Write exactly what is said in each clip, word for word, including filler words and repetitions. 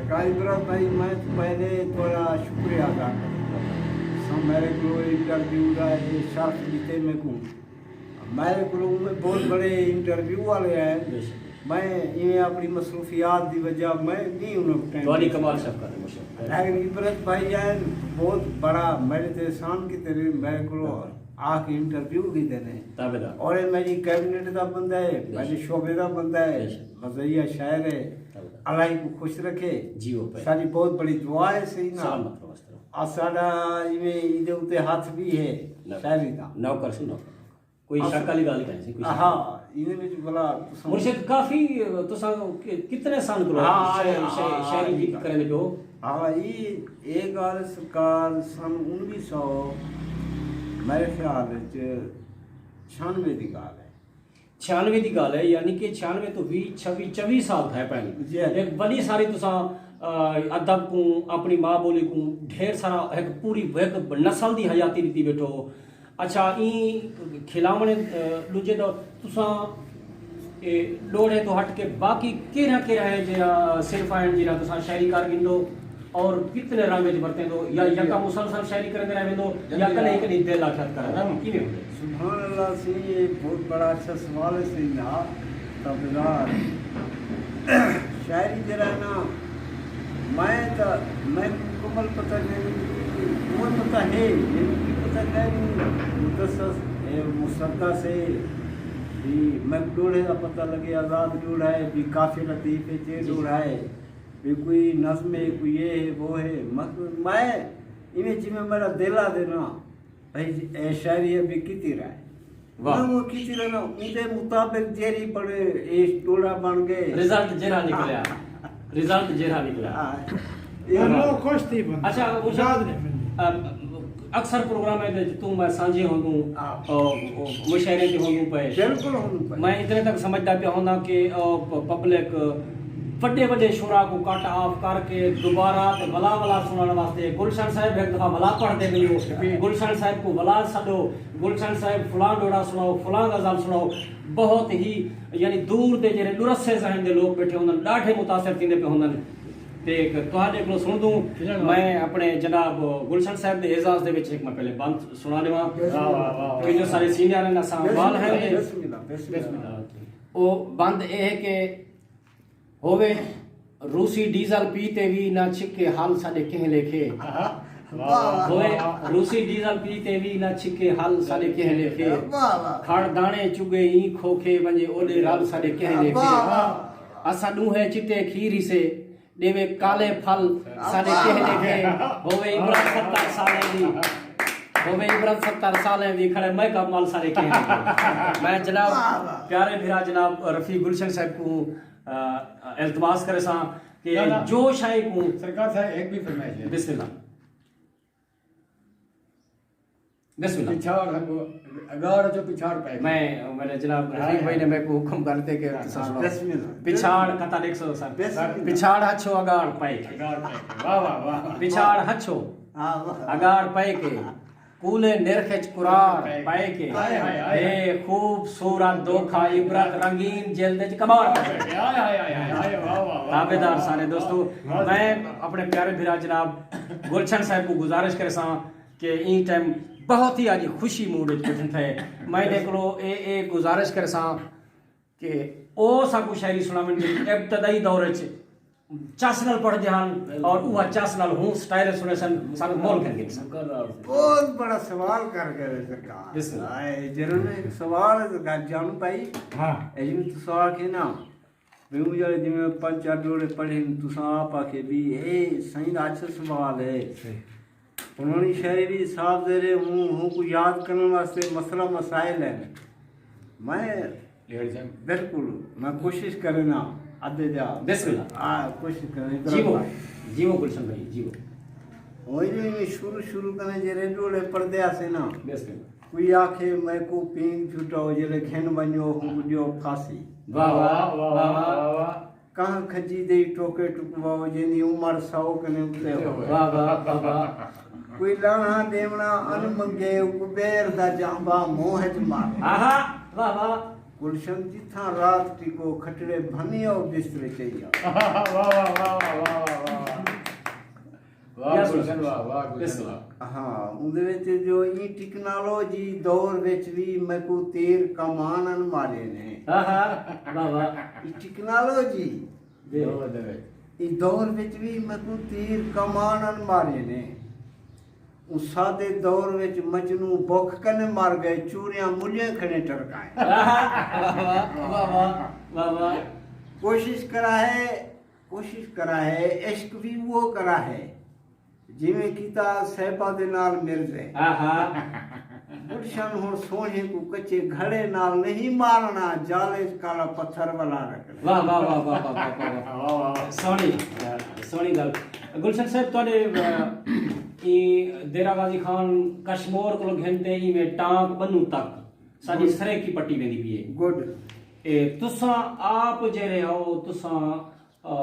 کائبرا بھائی، میں تو پہلے تھوڑا شکریہ ادا کروں۔ سو میرے کو انٹرویو دا یہ شرف دیتے میں کو، میرے کو میں بہت بڑے انٹرویو والے ہیں۔ میں انہیں اپنی مصروفیات دی وجہ میں نہیں انہوں کو ٹائم تھوڑی دے کمال سکتا۔ شفقت ہے، ماشاءاللہ۔ لیکن عبرت بھائی ہیں، بہت بڑا میرے تے احسان کی تیرے میرے کو آ کے انٹرویو کی دینے۔ تابعدار۔ اور یہ میری کیبنٹ دا بندہ ہے، بے شک۔ میرے شعبے دا بندہ ہے، بے شک۔ مزاحیہ شاعر ہے۔ تابعدار۔ اللہ ہی کو خوش رکھے۔ جی وہ پہ۔ ساری بہت بڑی دعا ہے، صحیح نا؟ سلامت رہو، سلامت۔ آ ساڈا ایویں ایندے اتے ہاتھ بھی ہے، نہ۔ شاعری دا۔ نوکر سی، نوکر۔ کوئی اساں شک والی ڳالھ کائنی سی، کوئی شک ہاں، نہیں۔ ایندے وچ بھلا تساں مرشد، کافی تساں ک-، کتنے سن کولو ہاں، شاعری، ہاں، شاعری، ہاں، شاعری ہاں، کریندے پیو؟ ہاں، اے، اے ڳالھ سرکار سن انویہہ سو، میرے خیال وچ چھیانوے دی ڳالھ ہے۔ چھیانوے دی ڳالھ ہے، یعنی کہ چھیانوے توں ویہہ، چھوی، چوی سال تھئے پئن۔ جی۔ ہک وݙی ساری تساں، آ، ادب کوں، اپݨی ماء ٻولی کوں ڈھیر سارا ہک پوری ہک نسل دی حیاتی ݙتی ٻیٹھو۔ اچھا، ایں کھلاوݨ، آ، ݙوجھے دور تساں اے ݙوہڑے توں ہٹ کے باقی کیڑھا کیڑھا ہے جیڑھا صنف آئن جیڑھا تساں شاعری کر گھندو اور کتنے رنگ وچ ورتیندو، یا یکا مسلسل شاعری کریندے رہ ویندو یا کݙاہیں کݙاہیں دل آکھیا کر؟ کیویں ہوندے؟ سبحان اللہ سی، یہ بہت بڑا اچھا سوال ہے سیدنا۔ تابعدار، شاعری جیڑھا ہے نا، میں تا، میں مکمل پتہ نہیں، کوئی پتہ ہے، لیکن کوئی پتہ نہیں، مدسس، اے، مسدس ہے، بھی میں ݙوہڑے دا پتہ لڳے، آزاد ݙوہڑا ہے، بھی کافی لطیف ہے، چے جی۔ ݙوہڑا ہے، بھی کوئی نظم ہے، کوئی یہ ہے، وہ ہے۔ مطلب، میں ایویں جیویں میرا دل آ دے نا، بھائی جی، اے شاعری ابھی کیتی رہے۔ واہ۔ میں وہ کیتی رہنا، اوندے مطابق جیڑھی بݨے، اے ݙوہڑا بݨ ڳئے۔ رزلٹ جیڑھا نکلیا۔ رزلٹ جیڑھا نکلیا۔ ہاں۔ یہ واہ۔ لوگ خوش تھی بندے۔ اچھا، وہ یاد نہیں بندے۔ ام، اکثر پروگرام ہے تے توں میں سانجھے ہوندوں، ہاں۔ او، او، مشاعرے تے ہوندوں پئے۔ بالکل ہوندوں پئے۔ میں اتنے تک سمجھدا پیا ہوندا کہ، او، پ-، پبلک وݙے وݙے شعراء کوں کٹ آف کر کے دوبارہ تے ولا ولا سݨݨ واسطے گلشن صاحب ہک دفعہ ولا پڑھ دے ونڄو۔ گلشن صاحب کوں ولا سݙو، گلشن صاحب فلاں ݙوہڑا سݨاؤ، فلاں غزل سݨاؤ۔ بہت ہی، یعنی، دور دے جیڑھے ݙرسے ذہن دے لوک ٻیٹھے ہوندن، ݙاڈھے متاثر تھیندے پئے ہوندن۔ تے تہاݙے کولوں سݨدوں، میں اپݨے جناب گلشن صاحب دے اعزاز دے وچ ہک میں پہلے بند سݨا ݙیواں۔ واہ، واہ، واہ، واہ۔ کہ جو سارے سینئر ہن، اساں بال ہیں۔ بسم اللہ، بسم اللہ۔ او بند اے ہے کہ ہووے روسی ڈیزل پی تے وی نہ چھکے حل ساݙے کہیں لیکھے۔ آہا۔ واہ، واہ، ہووے واہ، واہ۔ روسی ڈیزل پی تے وی نہ چھکے حل ساݙے کہیں لیکھے۔ واہ، واہ۔ کھڑ داݨے چڳے ایں کھوکھے ونڄے اوݙے رل ساݙے کہیں لیکھے۔ واہ، واہ۔ اساں ݙوہیں چٹے کھیر ہسے، ݙیوے کالے پھل ساݙے کہیں لیکھے۔ ہووے عبرت ستر سالیں دی، ہووے عبرت ستر سالیں دی، کھڑے میک اپ مال ساݙے کہیں لیکھے۔ میں جناب واہ، واہ۔ پیارے بھرا جناب رفیع گلشن صاحب کوں، آ، التماس کریساں کہ نہ، نہ۔ جو شاعر کوں سرکار صاحب، ہک بھی فرمائش ہے۔ بسم اللہ۔ بسم اللہ۔ پچھاڑ ہنگو، اگاڑ جو پچھاڑ پئے۔ میں، میرے جناب رفیق بھائی نے میرے کو حکم کر دے کہ ہاں، تساں ہاں، سناؤ۔ بسم اللہ۔ پچھاڑ کتا ݙیکھ سو سر۔ بسم اللہ۔ پچھاڑ ہچھو اگاڑ پئے کے۔ اگاڑ پئے کے۔ واہ، واہ، واہ، واہ۔ پچھاڑ ہچھو ہاں، واہ۔ اگاڑ پئے کے۔ کولے نرخ اچ قرار پئے کے۔ ہائے، ہائے، ہائے۔ اے خوبصورت دھوکا عبرت رنگین جلد اچ کباڑ پئے کے۔ ہائے، ہائے، ہائے، ہائے، واہ، واہ، واہ۔ تابعدار سارے دوستو، واہ۔ میں اپݨے پیارے بھرا جناب گلشن صاحب کو گزارش کریساں کہ ایں ٹائم بہت ہی اڄ خوشی موڈ وچ ٻیٹھن تھئے۔ میں انہیں کولوں اے، اے گزارش کریساں کہ او ساکوں شاعری سݨاون جیڑھی ابتدائی دور وچ چس نال پڑھدے ہن اور اوہا چس نال ہوں سٹائل سݨیسن، ساکوں مول کر گھنسن۔ بہت بڑا سوال کر گئے سرکار۔ بسم اللہ۔ ہائے، جنہوں نے سوال ہے سرکار جانو بھائی۔ ہاں۔ اے جنہوں تو سوال کھینا، میں اوں جیڑھے جیویں پنج چار ݙوہڑے پڑھے ہن، تساں آپ آکھے بھی اے سائیں دا اچھا سوال ہے۔ صحیح۔ پراݨی شاعری وی صاف زیر ہوں، ہوں کوں یاد کرݨ واسطے مسئلہ مسائل ہن۔ میں ڈیڑھ جنگ۔ بالکل، میں کوشش کرنا ادے جا۔ بسم اللہ۔ آ، کوشش کرنا، جیوو، جیوو گلشن بھائی، جیوو۔ ہوئی نہیں، شروع، شروع کرنے جیڑھے ݙوہڑے پڑھدے ہاسے نا۔ بسم اللہ۔ کوئی آکھے میکوں پینگ چھٹاؤ، جیڑھے گھن ونڄو، ہوں ݙیو پھاسی۔ واہ، واہ، واہ، واہ، واہ۔ کہاں کھجی دے ٹوکے ٹکواؤ، جیندی عمر سو کنے اتے ہوئے۔ واہ، واہ، واہ، واہ۔ کوئی لانہاں ݙیوݨا ان منگے، اکوں ٻیر دا جانبا منہ اچ مارے۔ آہا، واہ، واہ۔ گلشن جتھاں رات ٹکو، کھٹڑے بھنی آؤ بسترے چئی آؤ۔ واہ، واہ، واہ، واہ، واہ، واہ۔ واہ گلشن واہ، واہ گلشن واہ۔ ہاں، اوندے وچ جو ایں ٹیکنالوجی دور وچ وی میکوں تیر کمانن مارے نے۔ ہاں ہاں، واہ واہ۔ ایں ٹیکنالوجی جی۔ دور دے وچ۔ ایں دور وچ وی میکوں تیر کمانن مارے نے۔ اوں سادے دور وچ مجنوں بکھ کنے مر ڳئے، چوریاں ملیاں کھڑے ٹرکائیں۔ واہ واہ، واہ واہ، واہ واہ۔ کوشش کرا ہے، کوشش کرا ہے، عشق وی وہ کرا ہے، جیویں کیتا صاحبہ دے نال مرزے۔ آہا۔ گلشن ہݨ سوہݨے کوں کچے گھڑے نال نہیں مارݨا، جالے اچ کالا پتھر ولا رکھݨا۔ واہ واہ واہ واہ واہ واہ واہ۔ واہ واہ۔ سوہݨی، سوہݨی ڳالھ۔ گلشن صاحب، تہاݙے، ایں دیرہ غازی خان کشمور کولوں گھن تے ایویں ٹانک ٻنوں تک ساݙی گڈ۔ سرائیکی پٹی ویندی پئی ہے۔ گڈ۔ اے تساں آپ جیڑھے ہو، تساں آ،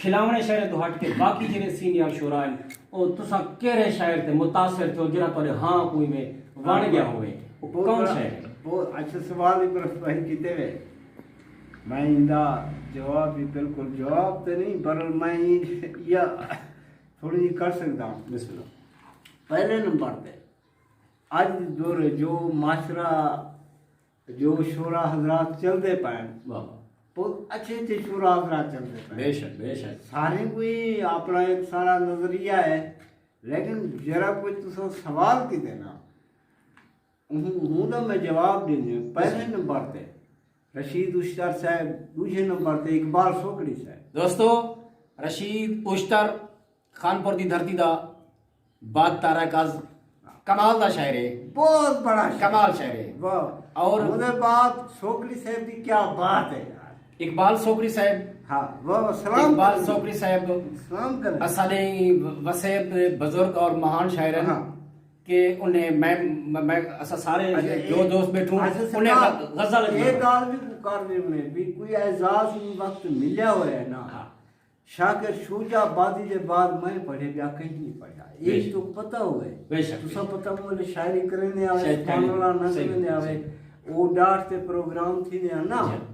کھلاوݨے شاعریں توں ہٹ کے باقی جیڑھے سینئر شعراء ہن، او تساں کیڑھے شاعر تے متاثر تھیو جیڑھا تہاݙے ہاں کوں ایویں وݨ ڳیا ہووے؟ او کون شاعر ہے؟ بہت اچھا سوال ہے، پر بھائی کیتے وے۔ میں ایندا جواب بھی بالکل جواب تے نہیں، پر میں یا تھوڑی جی کر سکدا ہوں۔ بسم اللہ۔ پہلے نمبر تے اڄ دے دور جو معاشرہ جو شعراء حضرات چلدے پئن، واہ۔ بہت اچھے اچھے شعراء حضرات چلدے پئن۔ بے شک، بے شک۔ سارے کوئی اپنا ایک سارا نظریہ ہے، لیکن جرا کوئی تساں سوال کیتے نا، اوں، اوں دا میں جواب ݙیندے۔ پہلے نمبر تے رشید اشتر صاحب، ݙوجھے نمبر تے اقبال سوکڑی صاحب۔ دوستو، رشید اشتر خانپور دی دھرتی دا باد تارک از کمال دا شاعر ہے۔ بہت بڑا شاعر۔ کمال شاعر ہے۔ واہ۔ اور اوندے بعد سوکڑی صاحب دی کیا بات ہے یار۔ اقبال سوکڑی صاحب۔ ہاں، واہ، سلام اقبال کریں۔ سوکڑی صاحب سلام کریں۔ اساݙے وسیب دے بزرگ اور مہان شاعر ہیں ہاں۔ کہ انہیں میں، میں، اساں سارے اچھا، جو اے، دوست بیٹھوں، اچھا، انہیں سرکار، غ-، غزل اے اجمل۔ ڳالھ بھی کو کر دے انہیں بھی کوئی اعزاز اوں وقت ملیا ہویا ہے نا۔ ہاں۔ شاکر شجاع آبادی دے بعد میں پڑھے ٻیا کہیں نہیں پڑھیا۔ بے اے شک۔ تو پتہ ہوئے۔ بے شک، بے تساں شک۔ پتہ ہوئے شاعری کریندے آوے، شاعری سبحان اللہ نہ صحیح، کریندے آوے۔ صحیح۔ او ݙاٹھ تے پروگرام تھیندے ہن نا۔ جی۔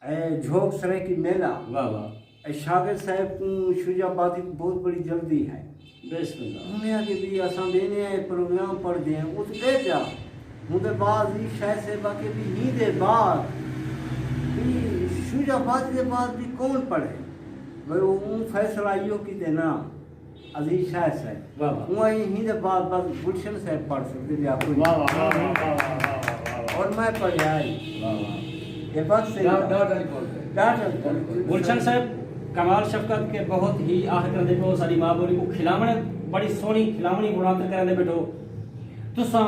اے جھوک سرائیکی میلہ۔ واہ واہ۔ اے شاکر صاحب کوں شجاع آبادی کوں بہت بڑی جلدی ہے۔ بسم اللہ۔ انہیں آکھیا بھی اساں ٻینے اے پروگرام پڑھدے ہیں، اتھ ٻہہ پیا۔ اوندے بعد ایں شاعر صاحب آکھیا بھی ہیندے بعد بھی شجاع آبادی دے بعد بھی کون پڑھے؟ بھئی اوں فیصلہ ایہو کیتے نا عزیز شاعر صاحب۔ واہ واہ۔ اوں آئی ہیندے بعد بس گلشن صاحب پڑھ سڳدے ٻیا کوئی۔ واہ واہ، واہ واہ، واہ واہ، واہ واہ۔ اور میں پڑھیا ہئی۔ واہ واہ۔ اے بس صحیح ݙاڈھ، ہے۔ ݙاڈھ والی ڳالھ ہے۔ ݙاڈھ والی ڳالھ ہے۔ گلشن صاحب، کمال شفقت کے بہت ہی آہ کریندے پئے ہو ساݙی ماء ٻولی کوں کھلاوݨ، بڑی سوہݨی کھلاوݨی بݨا تے کریندے ٻیٹھو۔ تساں،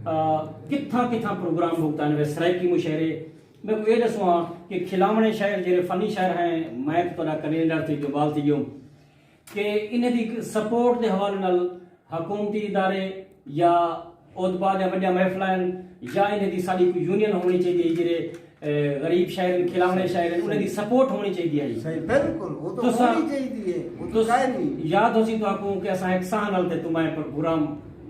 آ، کتھاں کتھاں پروگرام بھگتانے وے سرائیکی مشاعرے؟ میکوں اے ݙسو ہاں کہ کھلاوݨے شاعر جیڑھے فنی شاعر ہیں، میں تاں تہاݙا کنوینر تھی ڳیوں، ٻال تھی ڳیوں، کہ انہیں دی سپورٹ دے حوالے نال حکومتی ادارے یا ادبا دیاں وݙیاں محفلاں ہن یا انہیں دی ساݙی کوئی یونین ہووݨی چاہیدی ہے، جیڑھے، اے، غریب شاعر ہن، کھلاوݨے شاعر ہن، انہیں دی سپورٹ ہووݨی چاہیدی ہے۔ صحیح، بالکل، وہ تو تساں، ہونی چاہیدی ہے، وہ تو تس-، کائے نہیں۔ یاد ہوسی تہاکوں کہ اساں ہک ساہ نال تے توں میں پروگرام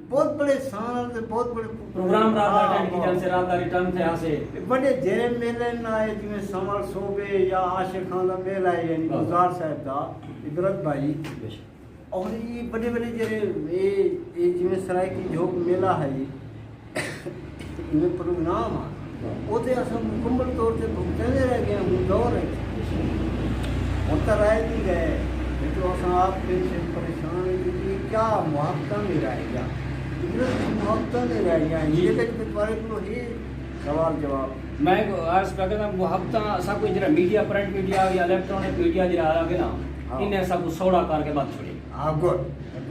بہت بڑے ساہ نال تے بہت بڑے پروگرام رات دا ہاں، اٹینڈ کیتے ہاں۔ ہاسے، رات دا ریٹرن تھئے ہاسے۔ وݙے جیڑھے میلے نا ہے، جیویں سنول سوبھے یا عاشق خان دا میلہ ہے، یعنی واہ۔ گلزار صاحب دا، عبرت بھائی۔ بے شک۔ اور اے وݙے وݙے جیڑھے، اے، اے جیویں سرائیکی جھوک میلہ ہے، ایویں پروگرام آ، اوتے اساں مکمل طور تے بھگتیندے رہ ڳئے ہوں دور وچ۔ ہݨ تاں رہ نہیں ڳئے، وچوں اساں آپ ٹینشن پریشان ہیں کہ اے کیا محبتاں نہیں رہ ڳیاں، قدرت دی محبتاں نہیں رہ ڳیاں۔ جی۔ ایندے وچ میں تہاݙے کولوں ہی سوال جواب۔ میں عرض پیا کردا، محبتاں اساں کوئی جیڑھا میڈیا، پرنٹ میڈیا یا الیکٹرانک میڈیا جیڑھا آ ڳئے نا، ہاں۔ انہیں اساں کوں سوڑا کر کے بند چھوڑے۔ ہاں، گڈ،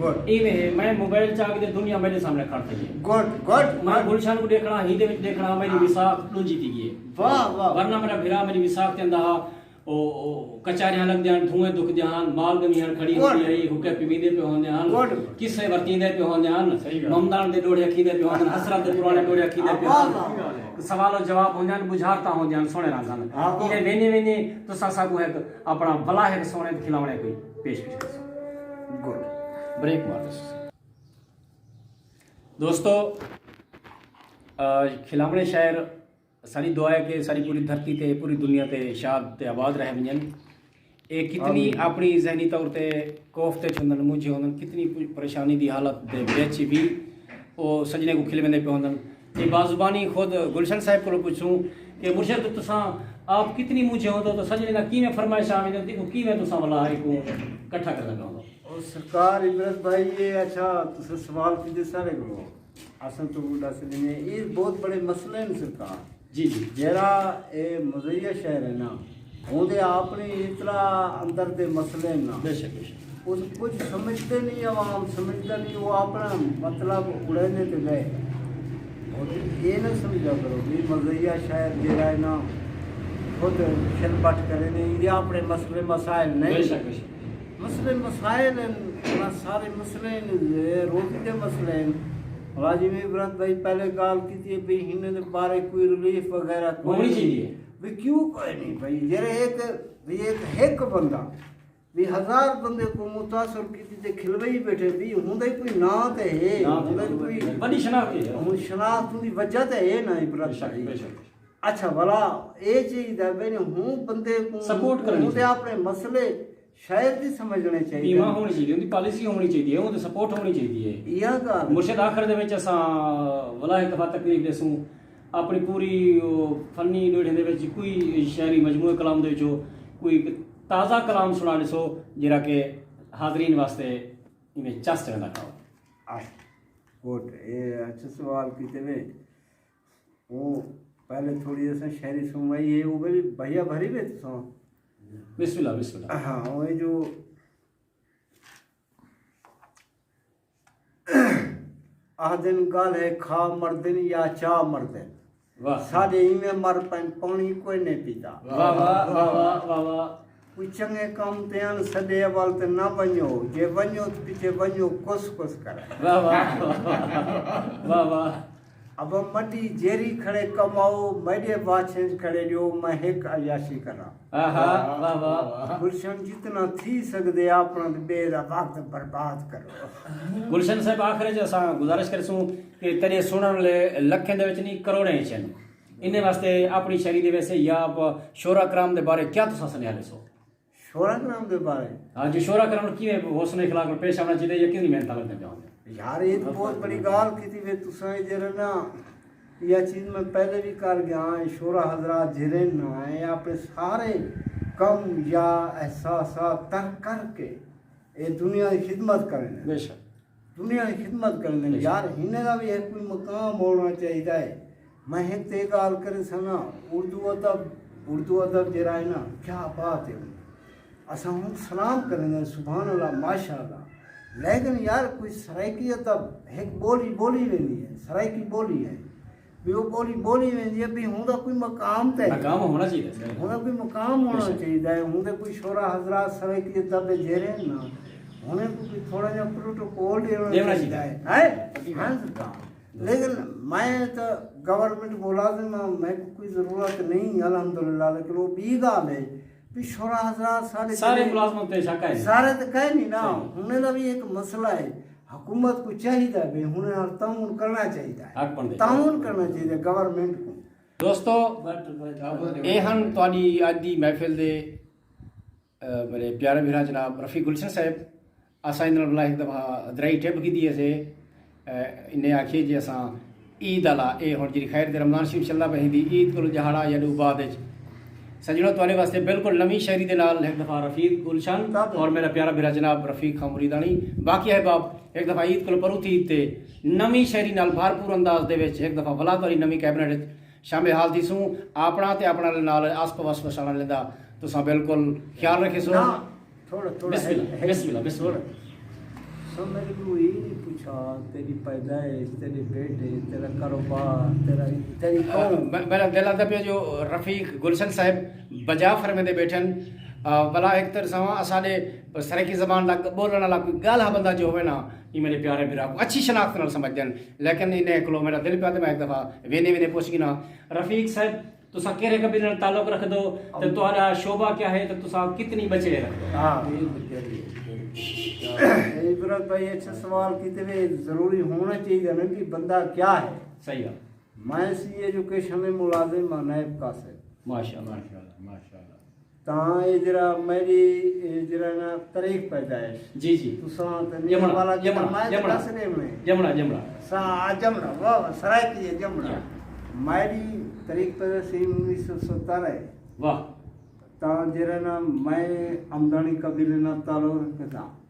گڈ۔ ایویں ہے، میں موبائل چا کے تے دنیا میݙے سامݨے کھڑ تھئی ہے۔ گڈ، گڈ، میں گڈ۔ گلشن کوں ݙیکھݨا، ہیندے وچ ݙیکھݨا، میݙی ہاں۔ وساخ ݙوجھی تھی ڳئی ہے۔ واہ، واہ، واہ۔ ورنہ میݙا بھرا، میݙی وساخ تے آندا ہا، او، او، کچاریاں لڳدیاں ہن، دھوئیں دکھدیاں ہن، مال ڳمی ہن، کھڑی گڈ۔ ہوندی ہئی، حقے پیویندے پئے ہوندے ہن، گڈ۔ قصے ورتیندے پئے ہوندے ہن، صحیح ڳالھ۔ ممدان دے ݙوہڑے اکھیندے پئے ہوندے ہن، حسرت دے پراݨے ݙوہڑے اکھیندے پئے واہ، ہوندے واہ، ہن۔ واہ، واہ۔ سوال و جواب ہوندے ہن، ٻجھارتاں ہوندیاں ہن، سوہݨے رنگ ہن۔ ہاں، ہاں۔ ایویں ویندے ویندے تساں ساکوں ہک اپݨا بھلا ہک سوہݨے تے کھلاوݨے کوئی پیش پیش کرسو۔ گڈ۔ بریک مار ݙیسو۔ دوستو، آ، کھلاوݨے شاعر، ساݙی دعا ہے کہ ساݙی پوری دھرتی تے، پوری دنیا تے شاد تے آباد رہ ونڄن۔ اے کتنی آمین۔ اپݨی ذہنی طور تے کوف تے ہوندن، مجھے ہوندن، کتنی پریشانی دی حالت دے وچ بھی او سجنے کو کھلویندے پئے ہوندن۔ اے بازبانی خود گلشن صاحب کولوں پچھوں کہ مرشد، تساں آپ کتنی مجھے ہوندو تو سجنے دا کیویں فرمائش آویندے، تے کیویں تساں ولا ہی کو اکٹھا کردا پئے ہوندو؟ او سرکار عبرت بھائی، اے اچھا تساں سوال کیتے سارے کولوں۔ اساں تو ڈس ڈینے، اے بہت بڑے مسئلے ہیں سرکار۔ جی، جی۔ جیڑھا اے مزیہ شہر ہے نا، اوندے اپݨی اطلاع اندر دے مسئلے ہیں نا۔ بے شک، بے شک۔ اس کچھ سمجھدے نہیں، عوام سمجھدا نہیں، وہ اپݨا مطلب اڑیندے تے گئے۔ اور اے نہ سمجھا کرو بھی مزیہ شہر جیڑھا ہے نا، خود شل بٹ کرے نے، ایندے اپݨے مسئلے مسائل نہیں۔ بے شک، بے شک۔ مسئلے مسائل ہیں، انہاں سارے مسئلے ہیں، روزی دے مسئلے ہیں۔ ملازم عبرت بھائی پہلے ڳالھ کیتی ہے بھی انہاں دے بارے کوئی ریلیف وغیرہ کوئی ہونی نہیں۔ چاہیے۔ بھی کیوں کوئی نہیں بھائی؟ جیڑھے ایک، بھی ایک، ایک بندہ بھی ہزار بندے کو متاثر کیتی تے کھلوئی بیٹھے، بھی ہوندے کوئی ناں تے ہے، ناں تے ہوندے کوئی کوئی وݙی شناخت ہے۔ ہن شناخت دی وجہ تے ہے نا عبرت بے شک، بھائی۔ بے شک۔ اچھا بھلا، اے چیز دا بھئی ہوں بندے کو سپورٹ کرنی ہوں تے چاہیے۔ اپݨے مسئلے شاید ہی سمجھݨے چاہیے۔ بیمہ ہونی چاہیے، ان دی پالیسی ہونی چاہیے، ان دی سپورٹ ہونی چاہیے۔ ایہا ڳالھ۔ مرشد، آخر دے وچ اساں ولا ہک دفعہ تکلیف ݙیسوں، اپݨی پوری، او، فنی ݙوہڑے دے وچ کوئی شعری مجموعہ کلام دے وچوں کوئی تازہ کلام سݨا ݙیسو، جیڑھا کہ حاضرین واسطے ایویں چس چڑھدا کھاؤ۔ آہ، گڈ، اے اچھا سوال کیتے وے۔ او پہلے تھوڑی اساں شاعری سنوائی ہے، او بھی بھیا بھری وے تساں۔ بسم اللہ، بسم اللہ۔ ہاں، او جو آہدن ڳالھ ہے کھا مردن یا چا مردن۔ واہ۔ ساݙے ایویں مر پئن پاݨی کوئی نہیں پیتا۔ واہ، واہ، واہ، واہ، واہ، واہ۔ کوئی چنڳے کم تے آن سݙے اول تے نہ ونڄو، جے ونڄو تے پچھے ونڄو کس کس کرے۔ واہ، واہ، واہ، واہ، واہ۔ ابا مڈی جیری کھڑے کماؤ، میݙے واچھیں کھڑے ݙیو، میں ہک عیاشی کراں۔ آہا، واہ، واہ۔ گلشن جتنا تھی سڳدے اپݨا تے ٻئے دا وقت برباد کرو۔ گلشن صاحب، آخر وچ اساں گزارش کرسوں کہ تیݙے سݨݨ والے لکھیں دے وچ نہیں، کروڑیں وچ ہن۔ انہیں واسطے اپݨی شاعری دے ویسے یا آپ شعراء کرام دے بارے کیا تساں سنیہا ݙیسو؟ شعراء کرام دے بارے؟ ہاں جی، شعراء کرام کیویں حسن اخلاق نال پیش آوݨا چاہیدا یا کیویں محنت لڳدے پئے ہوندے؟ یار، اے تاں بہت بڑی ڳالھ کیتی وے تساں، اے جیڑھا نا، ایہا چیز میں پہلے بھی کر ڳیا ہاں، شعراء حضرات جیڑھے نا، اے اپݨے سارے کم یا احساسات ترک کر کے اے دنیا دی خدمت کرن۔ بے شک۔ دنیا دی خدمت کرن۔ بے شک۔ یار، انہیں دا بھی ہک کوئی مقام ہونا چاہیدا ہے۔ میں ہک تے ڳالھ کرساں نا، اردو ادب، اردو ادب جیڑھا ہے نا، کیا بات ہے۔ اساں ہن سلام کریندے، سبحان اللہ، ماشاء اللہ۔ لیکن یار، کوئی سرائیکی ادب، ہک ٻولی ٻولی ویندی ہے، سرائیکی ٻولی ہے۔ بھی او ٻولی ٻولی ویندی ہے، بھی ہوندا کوئی مقام تے ہے۔ مقام ہونا چاہیے، صحیح۔ ہوندا کوئی مقام ہونا بے شک۔ چاہیدا ہے۔ ہوندے کوئی شعراء حضرات سرائیکی ادب دے جیڑھے نا، انہیں کوں کوئی تھوڑا جیہا پروٹوکول ݙیوݨا ݙیوݨا چاہیدا چاہیدا ہے۔ ہے؟ حقیقت۔ ہاں سرکار۔ لیکن میں تاں گورنمنٹ ملازم ہاں، میکوں کوئی ضرورت نہیں، الحمدللہ، لیکن او ٻئی ڳالھ ہے۔ بھی شعراء حضرات سارے سارے جیڑھے ملازماں تے شک ہے۔ سارے تے کائے نہیں نا، صحیح۔ انہیں دا بھی ایک مسئلہ ہے۔ حکومت کوں چاہیدا ہے، انہیں نال تعاون کرݨا چاہیدا ہے۔ حق بݨدے۔ تعاون کرݨا چاہیدا ہے گورنمنٹ کوں۔ دوستو، بٹ، بٹ، اے ہن تہاݙی اڄ دی محفل دے، اے، میݙے پیارے بھرا جناب رفیق گلشن صاحب، اساں ایندے نال ولا ہک دفعہ درائی ٹپ کیتی ہسے۔ اے، انہیں آکھیے جی اساں عید آلا، اے ہݨ جیڑھی خیر دے رمضان شریف چلدا پئے، ہندی عید کولوں ݙیہاڑا یا ݙو بعد اچ۔ سڄݨو، تہاݙے واسطے بالکل نویں شاعری دے نال ہک دفعہ رفیق گلشن اور میݙا پیارا بھرا جناب رفیق خان مریداݨی۔ باقی احباب، ہک دفعہ عید کولوں پروں تھی عید تے نویں شاعری نال بھرپور انداز دے وچ ہک دفعہ ولا تہاݙی نویں کیبنٹ اچ شامل حال تھیسوں۔ اپݨا تے اپݨے نال آس پاس وسݨ والے دا تساں بالکل خیال رکھیسو۔ نہ، تھوڑا، تھوڑا بسم اللہ، ہک، ہک بسم اللہ، بسم اللہ۔ تھوڑا۔ سو میݙے کوں اے نہیں پچھا، تیݙی پیدائش، تیݙے بیٹے، تیݙا کاروبار، تیݙا، تیݙی قوم۔ م-، میݙا دل آہدا پیا جو رفیق گلشن صاحب بجا فرمیندے ٻیٹھن، آ، ولا ہک طرح ساواں اساݙے سرائیکی زبان دا ٻولݨ والا کوئی ڳالھا بندہ جو ہووے نا، اے میݙے پیارے بھرا کوں اچھی شناخت نال سمجھدن۔ لیکن انہیں کولوں میݙا دل پیا تے میں ہک دفعہ ویندے ویندے پچھ گھناں۔ رفیق صاحب، تساں کیڑھے قبیلے نال تعلق رکھدو تے تہاݙا شعبہ کیا ہے تے تساں کتنی ٻچے رکھدو؟ ہاں۔ اے عبرت بھائی اچھا سوال کیتے وے، ضروری ہونا چاہیے نا کہ بندہ کیا ہے۔ صحیح ہے۔ میں سی ایجوکیشن دے ملازم ہاں، نائب قاصد۔ ماشاءاللہ۔ ماشاءاللہ، ماشاءاللہ۔ تاں اے جیڑھا میݙی، اے جیڑھا نا تاریخ پیدائش، جی جی۔ تساں تے میݙے ڄمݨا، والا جیڑھا ڄمݨا، میں تے ڄمݨا۔ ݙس ݙیوݨے۔ ڄمݨا، ڄمݨا۔ سا آ ڄمݨا، واہ واہ، سرائیکی ہے ڄمݨا۔ جی۔ میݙی تاریخ پیدائش سن انیس سو ستر ہے۔ واہ۔ تاں جیڑھا نا میں امداݨی قبیلے نال تعلق رکھداں۔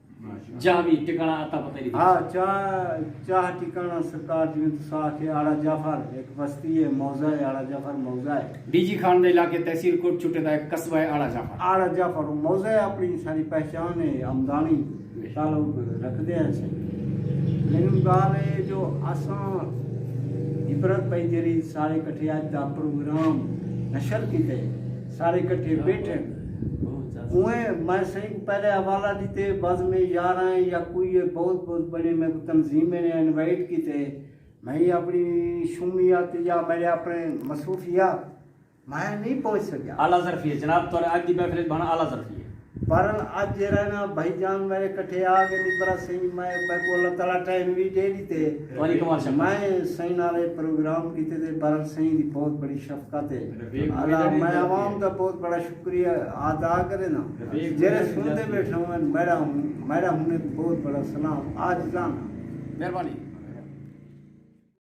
جاہوی ٹکاݨا عطا پتہ دی۔ ہاں، چاہ، چاہ ٹکاݨا سرکار، جیویں تساں آکھے، آڑا جعفر ہک بستی ہے، موضع ہے، آڑا جعفر موضع ہے۔ ڈی جی خان دے علاقے تحصیل کوٹ چھٹے دا ہک قصبہ ہے آڑا جعفر۔ آڑا جعفر موضع ہے، اپݨی ساری پہچان ہے، آمدانی بے شک۔ تعلق رکھدے ہیں سائیں۔ لیکن ڳالھ ہے جو اساں عبرت پئی جیڑھی سارے کٹھے اڄ دا پروگرام نشر کیتے، سارے کٹھے بیٹھے۔ اوئیں میں سائیں کوں پہلے حوالہ ݙتے، بعد میں یاراں ہے یا کوئی ہے، بہت بہت بڑے میکوں تنظیمیں نے انوائٹ کیتے۔ میں اپݨی شومیت یا میݙے اپݨے مصروفیات میں نہیں پہنچ سڳیا۔ اعلیٰ ظرفی ہے جناب، تہاݙے اڄ دی محفل اچ بھاݨا اعلیٰ ظرفی ہے۔ بہرحال اڄ جیڑھا نا بھائی جان میݙے کٹھے آ ڳئے، نبرا سائیں، میں میکوں اللہ تعالیٰ ٹائم وی ݙے ݙتے۔ تہاݙی کمال شکر۔ میں سائیں نال اے پروگرام کیتے تے بہرحال سائیں دی بہت بڑی شفقت ہے۔ رفیق اللہ، میں عوام دا بہت بڑا شکریہ ادا کریناں۔ رفیق جیڑھے سݨدے بیٹھے ہن، میݙا ہن، میݙا ہن ہک بہت بڑا سلام، عاجزانہ۔ مہربانی۔